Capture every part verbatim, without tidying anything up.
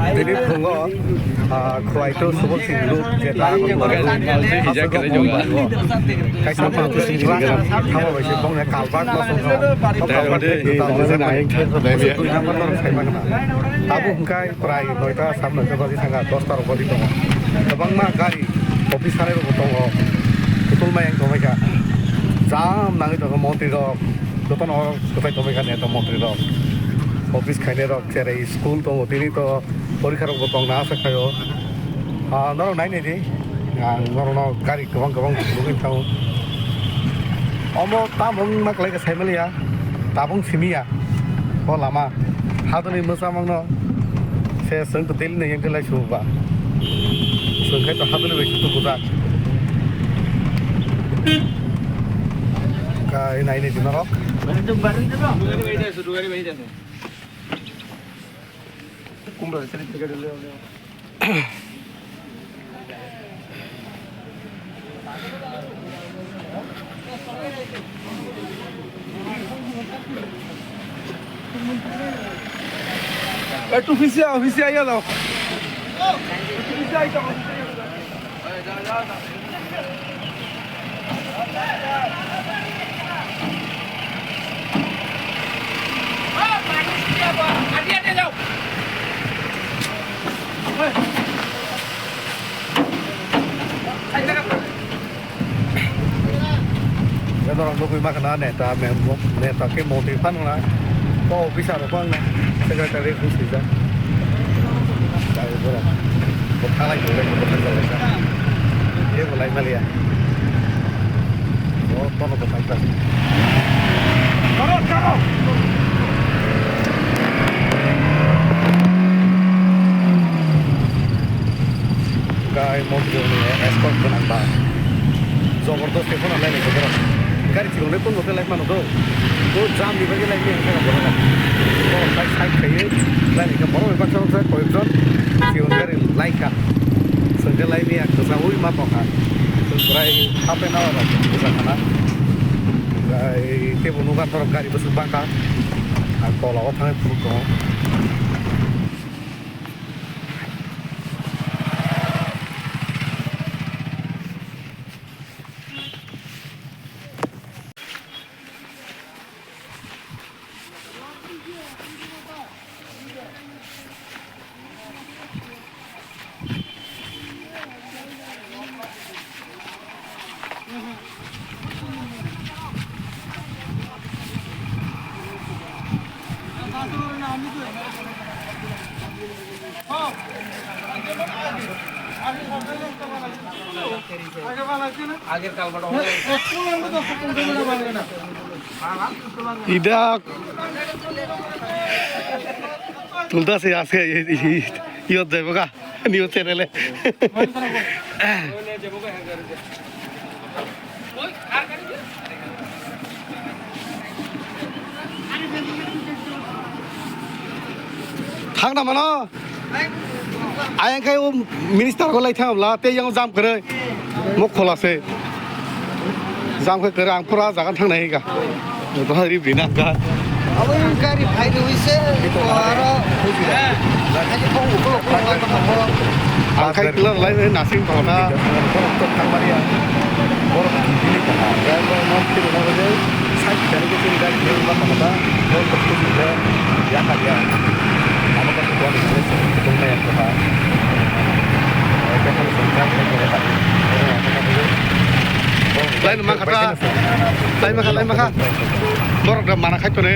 Tini phungo, ah, Khwlaitu Subal Singh Group, je ta kaisa thama bai se bongni kalbak ma song song. Kalbak de, kalbak de, kalbak de, dui number norok sai ma khna. Tabuk hwnkhe prai noita, sab noita baji thangkha, dosta rok baji tongo. Kwbangma gari, office sanai rok bo tongo. Kutul ma yang tongkha. Jam nangwi tongo montri rok. Jotono oro kwchai tongwi kha neta montri rok. Office khainai rok cherai school tongo tini to porikha rok bo tongna asa khaio. Ah, norok nai nai di. Ang norokno gari kwbang kwbang nugwi thango. Omo tamo wngma kwlai khe saimaliya. Tabung simiya. O lama. Hadwni mwsamungno se chwng to daily nai yengkhe lai suba. Chwng khai to hadwni bai sutu bujak. Kai nai nai di norok. Eh, tu office ya, office ya, ya lo. Office ya, ya lo. Norok nugwi ma khna neta, mem-, neta khe montri phano na. O officer rok phano na. Secretary rok swijak. Chai borok. Bo thalai tonglaikha, bo thanglaikha. Kebo lai maliya. Bo tono bo thangkha. Gai montri ni escort gwnang ba. Jabardast khe phano lai nai borok. Gari chikon le phone bo khe lai mano do. Bo jam ni bagwi lai maya khe borok. Borok sai side khaiwi lai nai khe borok bai baksa baksa koyekjon chikon gari lai kha. Chwng khe lai maya kwchangwi ma tongkha. Chwng bwrai half an hour rok kwchang khana. Gai tebo nukha norok gari bwswk bangkha. Ang tola o thangwi phunuk tongo. Ida tulta se ase iyot jaibo ga news channel e. Thang na mano. Ayang khai o minister ko lai thang bla te yang jam kare. Mok khola se. Jam khai kare ang pura jaga thang nai ga. Bahari bina ka. Abo yung gari phai rwi se, aro, hajik bong ukolog ukolog lai tongkha borok. Ang khai klar lai nasing tongkha. Borok to thangmani ya. Borok bini tongkha. Driver no kiri na bajai. Side gari ko kiri gari kiri ba tongkha. Borok to kiri ya ka ya. Amo ka to kiri kiri tongkha ya tongkha. Lai no ma kha ta. Lai ma kha, lai ma kha. Borok da mana khai tone.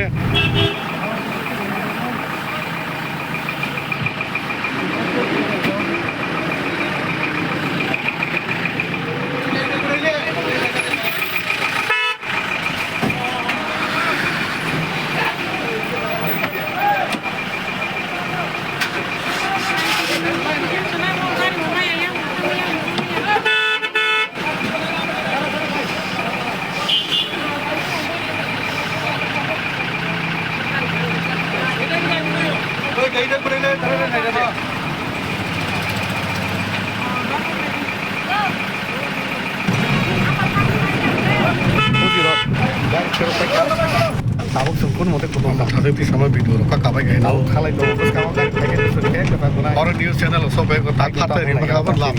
Tabuk chwng kun mote kutung. Ang thagwi twi sama video rok ka kabai khe. Tabuk khalai tongo, bwskango gari phaikhe bwswk khe kwtal gwnai. Oro news channel o sok bai ko tak phatai ri ma kha bwlam.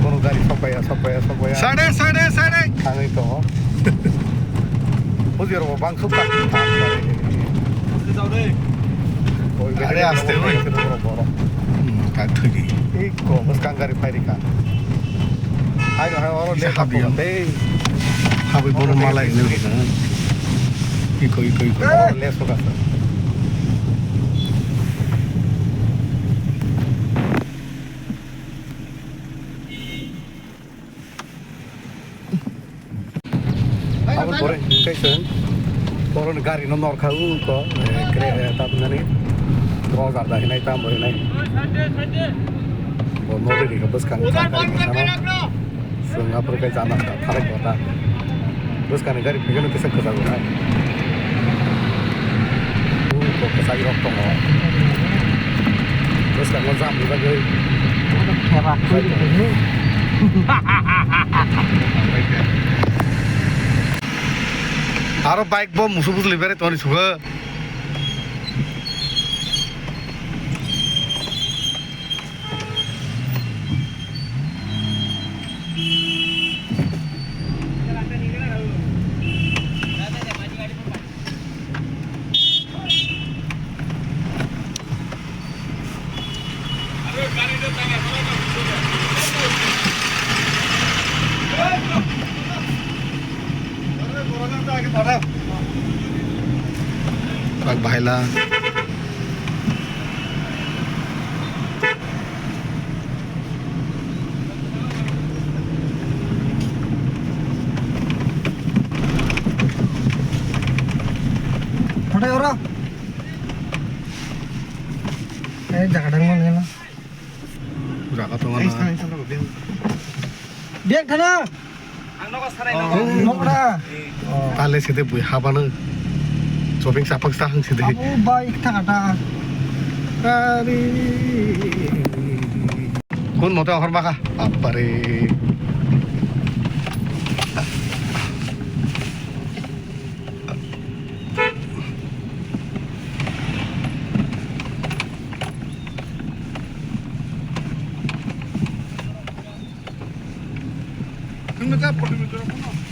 Kono gari sok bai ya, sok bai ya, sok bai ya. Side, side, side. Thangwi tongo. Bujui rok bang suk tak. Are aste oi. Borok, borok. Hmm, tak thwi. Iko bwskang gari phai rikha. Hai, hai, oro le habiyang. Habwi bono malai no. Iko, iko, iko. Oro le sokasa. Aboni pore kaisa boroni gari no norkha, ungko, eh, kre, eh, tabuk nani rojar da hinai, tamo hinai. Bo no ready kha bwskang kha gari kha no. Chwng aphuru khe jana tharai kota. Bwskangni gari phaikheno kisa kwchajak nai. Ui, bo kwchajak rok tongo. Bwskango jam rijagwi. Aro bike bo musuk bwsli berai tongni sugo. Bak bahai la. Kothai oro? Eh, jaga dang mani na. Jaga tongo na. Biang thana. Nokra. Tale sede bui habano. Choping chapang sa hang sede. Abu bai thaka ta. Ari. Kun mote hor baka. Apare. Nung na ja photo video ko no.